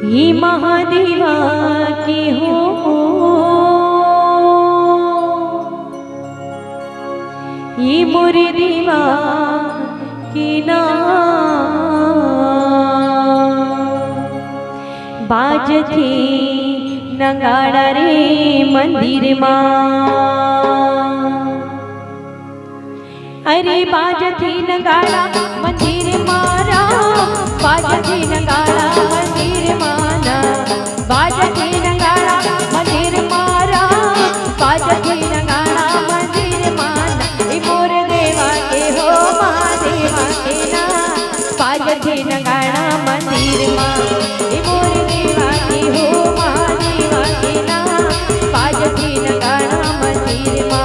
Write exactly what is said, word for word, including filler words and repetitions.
ये महादेवा के हो, ये मोर देवा के ना। बाजथे नगाड़ा रे मंदिर मा, अरे बाजथे नगाड़ा मंदिर मा राम, बाजथे नगाड़ा मंदिर मा ना, बाजथे नगाड़ा मंदिर मा राम, बाजथे नगाड़ा मंदिर मा ना। ए मोर देवा के हो महादेवा के ना, बाजथे नगाड़ा मंदिर मा। ए मोर देवा के हो महादेवा के ना, बाजथे नगाड़ा मंदिर मा।